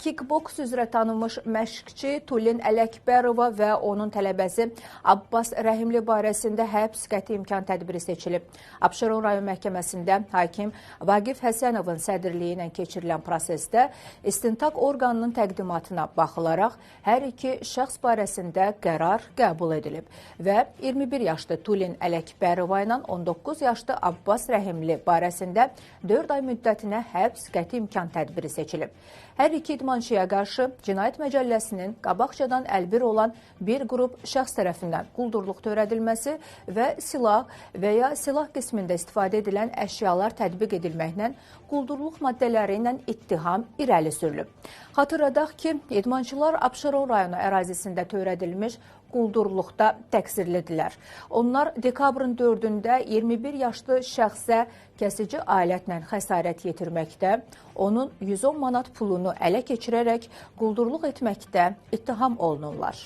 Kickboks üzrə tanınmış məşqçi Tulin Ələkbərova və onun tələbəsi Abbas Rəhimli barəsində həbs qəti imkan tədbiri seçilib. Abşeron rayon məhkəməsində hakim Vaqif Həsənovun sədrliyi ilə keçirilən prosesdə istintaq orqanının təqdimatına baxılaraq hər iki şəxs barəsində qərar qəbul edilib və 21 yaşlı Tulin Ələkbərova ilə 19 yaşlı Abbas Rəhimli barəsində 4 ay müddətinə həbs qəti imkan tədbiri seçilib. Hər iki idmançıya qarşı Cinayət Məcəlləsinin qabaqcadan əlbir olan bir qrup şəxs tərəfindən quldurluq törədilməsi və silah və ya silah qismində istifadə edilən əşyalar tətbiq edilməklə quldurluq maddələri ilə ittiham irəli sürülüb. Xatırladaq ki, idmançılar Abşeron rayonu ərazisində törədilmiş quldurluqda təqsirlidirlər. Onlar dekabrın 4-ündə 21 yaşlı şəxsə kəsici alətlə xəsarət yetirməkdə, onun 110 manat pulunu ələ keçirərək quldurluq etməkdə ittiham olunurlar.